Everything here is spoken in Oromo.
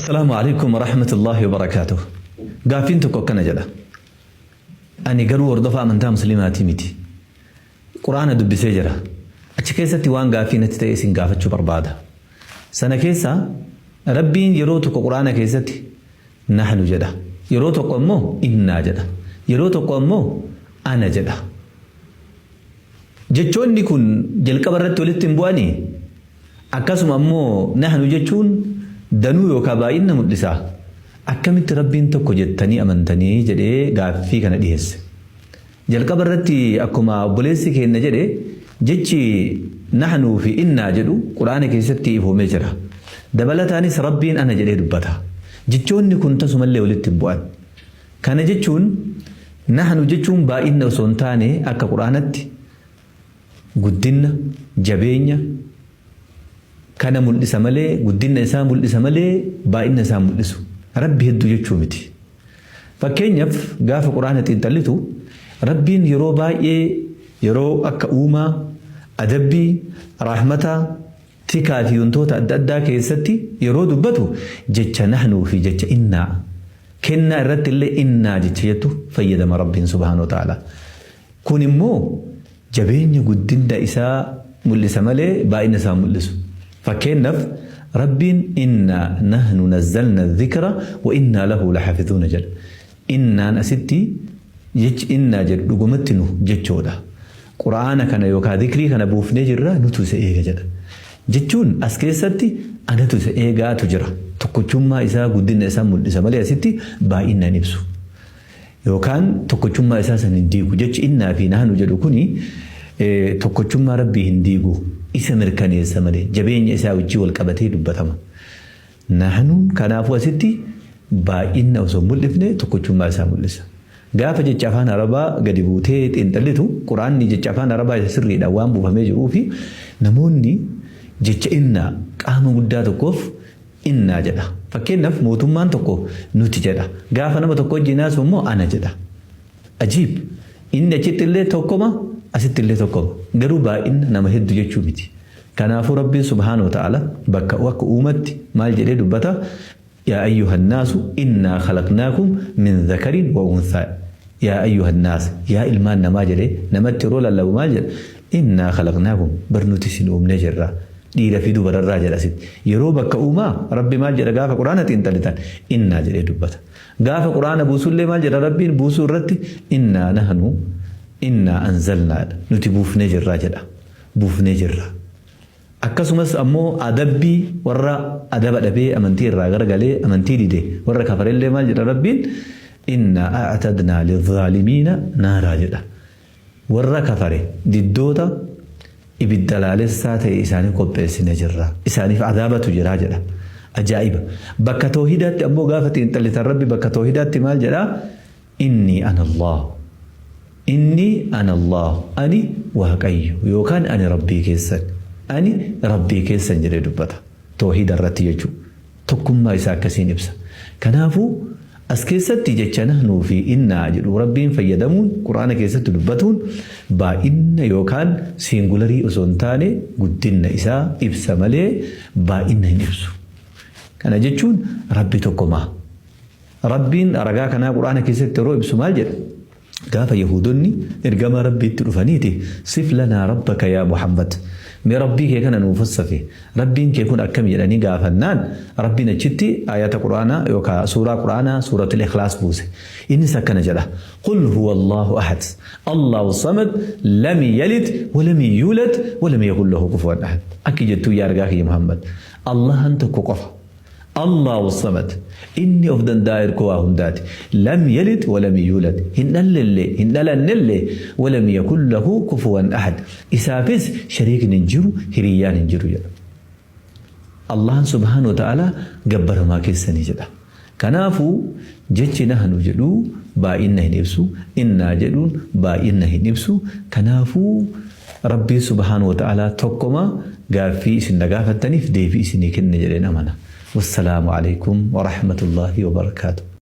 Assalaamu alaikum warahmatullaahi wabarakaatuh. Gaaffiin tokko akkana jedha. Ani garuu hordofaa amantaa musliimaatii miti. Quraana dubbisee jira. Achi keessatti waan gaaffii natti ta'e isin gaafachuu barbaada. Sana keessa Rabbiin yeroo tokko Quraana keessatti nahnu jedha. Yeroo tokko ammoo innaa jedha. Yeroo tokko ammoo ana jedha. Jechoonni kun jalqaba irratti walitti hin bu'anii? Akkasuma ammoo nahnu jechuun danuu yookaa baay'inna mul'isa. Akkamitti Rabbiin tokko jettanii amantanii jedhee gaaffii kana dhiheesse. Jalqaba irratti akkuma obboleessi keenna jedhe jechi nahnu fi innaa jedhu Qur'aana keessatti ifoomee jira. Dabalataanis Rabbiin ana jedhee dubbata. Jechoonni kun tasumallee walitti hin bu'an. Kana jechuun nahnu jechuun baay'inna osoo hin taane akka Qur'aanatti guddinna, jabeenya, kana mul'isa malee guddinna isaa mul'isa malee baay'inna isaa hin mul'isu. Rabbi hedduu jechuu miti. Fakkeenyaf gaafa Qur'aana xiinxallitu Rabbiin yeroo baay'ee yeroo akka uumaa, adabbii, rahmataa, tikaa fi wantoota adda addaa keessatti yeroo dubbatu jecha nahnuu fi jecha innaa, kennaa irratti illee innaa jecha jettu fayyadama Rabbiin subhaanahu wa ta'aalaa. Kun immoo jabeenya guddinna isaa mul'isa malee baay'ina isaa hin mul'isu. Fakkeennaf Rabbiin innaa nahnu nazzalna zikra wa innaa lahu lahafizuuna jedha. Innaan asitti jechi innaa jedhu dhugumatti nu jechoodha. Qur'aana kana yookaa zikrii kana buufnee jirra nutu isa eega jedha. Jechuun as keessatti anatu isa eegaatu jira. Tokkochummaa isaa guddinna isaa mul'isa malee asitti baay'inna hin ibsu. Yookaan tokkochummaa isaa san hin diigu. Jechi innaa fi nahnu jedhu kuni tokkochummaa Rabbii hin diigu. Isa mirkaneessa malee. Jabeenya isaa wajjin wal qabatee dubbatama. Nahnuun kanaafuu asitti baay'inna osoo hin mul'ifne tokkochummaa isaa mul'isa. Gaafa jecha afaan Arabaa gadi buutee xiinxallitu Qur'aanni jecha afaan Arabaa isa sirriidhaan waan buufamee jiruufi namoonni jecha innaa qaama guddaa tokkoof innaa jedha. Fakkeenyaaf mootummaan tokko nuti jedha. Gaafa nama tokko wajjin haasa'u immoo ana jedha. Ajiib! Inni achitti illee tokkoma, asitti illee tokkoma. Garuu baay'inna nama heddu jechuu miti. Kanaafuu Rabbiin subhaanahu wa ta'aala bakka akka uumatti maal jedhee dubbata? Yaa ayyuhannaasu innaa khalaqnaakum min zakarin wa unthaa. Yaa ayyuhannaas, yaa ilmaan namaa jedhee namatti yeroo lallabu maal jedha? Innaa khalaqnaakum, bar nuti isin uumnee jirra. Dhiira fi dubararraa jedha asitti. Yeroo bakka uumaa Rabbi maal jedha gaafa Qur'aana xiinxalitan? Innaa jedhee dubbata. Gaafa Qur'aana buusullee maal jedha Rabbiin buusuu irratti? Innaa nahnu innaa anzalnaa jedha. Nuti buufnee jirra jedha. Buufnee jirra. Akkasumas ammoo adabbii warra adaba dhabee amantii irraa garagalee amantii dide warra kafarellee maal jedha Rabbiin? Innaa a'tadnaa lizzaalimiina naaraa jedha. Warra kafare, diddoota, ibidda laalessaa ta'e isaaniif qopheessine jirra. Isaaniif azaabatu jira jedha. Ajaa'iba! Bakka toohidaatti ammoo gaafa xiinxallitan Rabbi bakka toohidaatti maal jedha? Innii ana Allaahu. Innii ana Allaahu. Ani Waaqayyo yookaan ani Rabbii keessan. Ani Rabbii keessan jedhee dubbata. Toohida irratti jechuudha. Tokkummaa isaa akkasiin ibsa. Kanaafuu as keessatti jecha nahnuu fi innaa jedhu Rabbiin fayyadamuun Qur'aana keessatti dubbatuun baay'inna yookaan siingularii osoo hin taane guddinna isaa ibsa malee baay'inna hin ibsu. Kana jechuun Rabbi tokkoma. Rabbiin ragaa kanaa Qur'aana keessatti yeroo ibsu maal jedha? Gaafa Yahuudonni ergamaa Rabbiitti dhufaniiti, Sif lanaa Rabbaka yaa Muhammad, mee Rabbii kee kana nuuf wassafi, Rabbiin kee kun akkami jedhanii gaafannaan, Rabbiin achitti aayata Qur'aanaa yookaa suuraa Qur'aanaa suuratul Ikhlaas buuse. Innis akkana jedha, Qul huwa Allaahu ahad, Allaahu samad, lam yalid wa lam yuulad wa lam yakun lahu kufuwan ahad. Akki jettuun yaa ergaa kiyya Muhammad, Allahan tokko qofa. Allaahu Samad, Inni of danda'aa irkoo waa hundaati. Lam yalid wa lam yuulad, hin dhallellee, hin dhalannellee, wa lam yakun lahu kufuwan ahad, isaafis shariikni hin jiru, hiriyyaan hin jiru jedha. Allaahn subhaanahu wa ta'aalaa gabbaramaa keessani jedha. Kanaafuu jechi nahnu jedhu baay'inna hin ibsu, innaa jedhuun baay'inna hin ibsu. Kanaafuu Rabbiin subhaanahu wa ta'aalaa tokkoma gaaffii isin na gaafattaniif deebii isinii kenne jedheen amana. Wassalaamu aleykum wa rahmatullaahi wa barakaatuh.